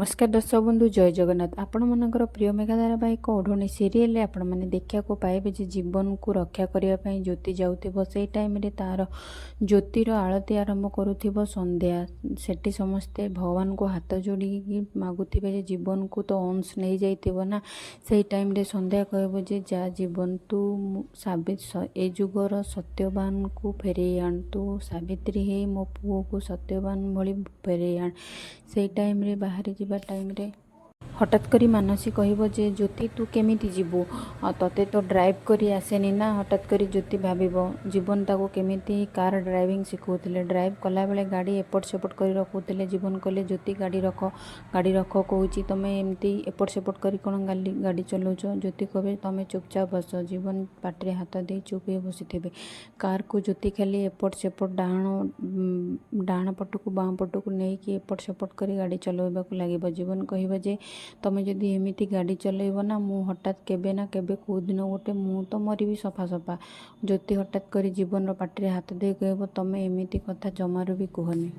ନମସ୍କାର ଦର୍ଶକ ବନ୍ଧୁ, ଜୟ ଜଗନ୍ନାଥ। ଆପଣମାନଙ୍କର ପ୍ରିୟ ମେଘା ଧାରାବାହିକ ଓଢ଼ଣୀ ସିରିଏଲରେ ଆପଣମାନେ ଦେଖିବାକୁ ପାଇବେ ଯେ ଜୀବନକୁ ରକ୍ଷା କରିବା ପାଇଁ ଜ୍ୟୋତି ଯାଉଥିବ। ସେଇ ଟାଇମ୍ରେ ତାର ଜ୍ୟୋତିର ଆଳତି ଆରମ୍ଭ କରୁଥିବ ସନ୍ଧ୍ୟା। ସେଠି ସମସ୍ତେ ଭଗବାନଙ୍କୁ ହାତ ଯୋଡ଼ିକି ମାଗୁଥିବେ ଯେ ଜୀବନକୁ ତ ଅଂଶ ନେଇଯାଇଥିବ ନା। ସେଇ ଟାଇମ୍ରେ ସନ୍ଧ୍ୟା କହିବ ଯେ ଯା ଜୀବନ, ତୁ ଏ ଯୁଗର ସତ୍ୟବାନକୁ ଫେରେଇ ଆଣ। ତୁ ସାବିତ୍ରୀ ହେଇ ମୋ ପୁଅକୁ ସତ୍ୟବାନ ଭଳି ଫେରେଇ ଆଣ। ସେଇ ଟାଇମ୍ରେ ବାହାରି ଯିବା ଟାଇମ୍ରେ ହଠାତ୍ କରି ମାନସୀ କହିବ ଯେ ଜ୍ୟୋତି, ତୁ କେମିତି ଯିବୁ? ଆଉ ତୋତେ ତ ଡ୍ରାଇଭ୍ କରି ଆସେନି ନା। ହଠାତ୍ କରି ଜ୍ୟୋତି ଭାବିବ ଜୀବନ ତାକୁ କେମିତି କାର୍ ଡ୍ରାଇଭିଂ ଶିଖଉଥିଲେ। ଡ୍ରାଇଭ୍ କଲାବେଳେ ଗାଡ଼ି ଏପଟ ସେପଟ କରି ରଖୁଥିଲେ। ଜୀବନ କହିଲେ, "ଜ୍ୟୋତି, ଗାଡ଼ି ରଖ, ଗାଡ଼ି ରଖ କହୁଛି। ତମେ ଏମିତି ଏପଟ ସେପଟ କରି କ'ଣ ଗାଡ଼ି ଚଲାଉଛ?" ଜ୍ୟୋତି କହିବେ, "ତମେ ଚୁପଚାପ ବସ।" ଜୀବନ ପାଟିରେ ହାତ ଦେଇ ଚୁପ୍ ହେଇ ବସିଥିବେ। କାର୍କୁ ଜ୍ୟୋତି ଖାଲି ଏପଟ ସେପଟ, ଡାହାଣ ଡାହାଣ ପଟକୁ ବାଁ ପଟକୁ ନେଇକି ଏପଟ ସେପଟ କରି ଗାଡ଼ି ଚଲାଇବାକୁ ଲାଗିବ। ଜୀବନ କହିବ ଯେ ତମେ ଯଦି ଏମିତି ଗାଡ଼ି ଚଲେଇବ ନା, ମୁଁ ହଠାତ୍ କେବେ ନା କେବେ କେଉଁଦିନ ଗୋଟେ ମୁଁ ତ ମରିବି ସଫା ସଫା। ଜ୍ୟୋତି ହଠାତ୍ କରି ଜୀବନର ପାଟିରେ ହାତ ଦେଇ କହିବ, "ତମେ ଏମିତି କଥା ଜମାରୁ ବି କୁହନି।"